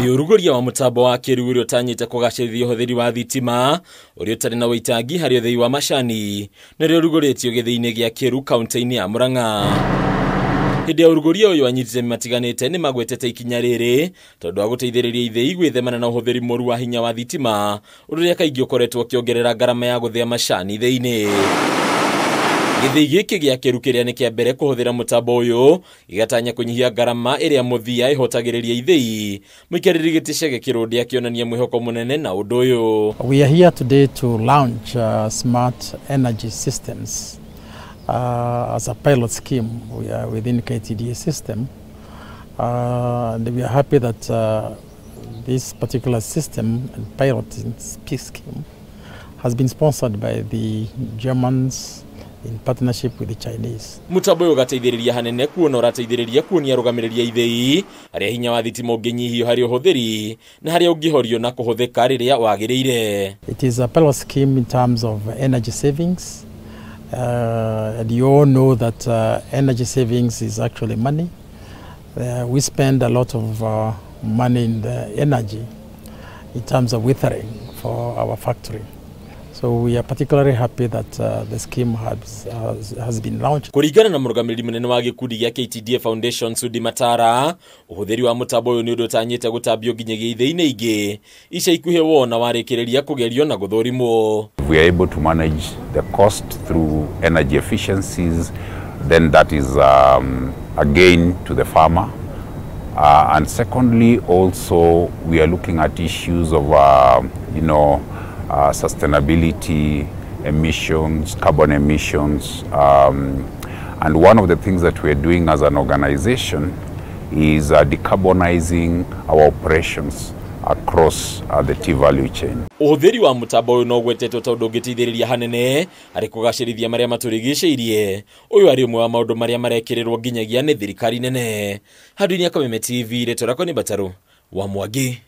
Nĩ ũrugũria wa mũtambo wa kĩrĩu ũrĩa ũtanyĩte kũgacĩrithia ũhũthĩri wa thitima ũrĩa ũtarĩ na ũitangi harĩ ũthĩi wa macani na ũrĩa ũrugũrĩtio gĩthĩi-inĩ gĩa Kĩru kaunti-inĩ ya Murang'a. Hĩndĩ ya ũrugũria ũyũ anyitĩte matiganĩte nĩ magwetete ikinya rĩrĩ tondũ wa gũteithĩrĩria ithĩi gwĩthemana na ũhũthĩri mũru wa hinya wa thitima ũndũ ũrĩa kaingĩ ũkoretwo ũkĩongerera ngarama ya gũthĩa macani ithĩi-inĩ. Gĩthĩi gĩkĩ gĩa Kĩru kĩrĩa nĩ kĩa mbere kũhũthĩra mũtambo ũyũ gĩgatanya kũnyihia ngarama ĩrĩa mũthia ĩhotagĩrĩria ithĩi. Mũikarĩri gĩtĩ Chege Kĩrũndĩ akĩonania mwĩhoko mũnene na ũndũ ũyũ. We are here today to launch smart energy systems as a pilot scheme. We are within KTDA system, and we are happy that this particular system and piloting scheme has been sponsored by the Germans in partnership with the Chinese. Mũtambo ũyũ ũgateithĩrĩria hanene kuona ũrateithĩrĩria kuonia arũgamĩrĩri a ithĩi harĩa hinya wa thitima ũngĩnyihio harĩ ũhũthĩri na harĩa ũngĩhorio na kũhũthĩka rĩrĩa wagĩrĩire. It is a pilot scheme in terms of energy savings. And you all know that energy savings is actually money. We spend a lot of money in the energy in terms of withering for our factory. So we are particularly happy that the scheme has been launched. Kũringana na mũrũgamĩrĩri mũnene wa gĩkundi gĩa KTDA Foundation Sudi Matara, ũhũthĩri wa mũtambo ũyũ nĩ ũndũ ũtanyĩte gũtambio nginyagia ithĩi-inĩ ingĩ ica ikuhĩ wona warĩkĩrĩria kũgerio na gũthũrimwo. We are able to manage the cost through energy efficiencies, then that is a gain to the farmer. And secondly, also we are looking at issues of sustainability, emissions, carbon emissions, and one of the things that we are doing as an organization is decarbonizing our operations across the tea value chain. Ũhũthĩri wa mũtambo ũyũ no ũgwetetwo tondũ ũngĩteithĩrĩria hanene harĩ kũgacĩrithia marĩa matũrigicĩirie. Ũyũ arĩ ũmwe wa maũndũ marĩa marekĩrĩrwo nginyagia nĩ thirikari nene. Handũ-inĩ ya Kameme TV, rĩtwa rĩakwa nĩ Batarũ wa Mwangi.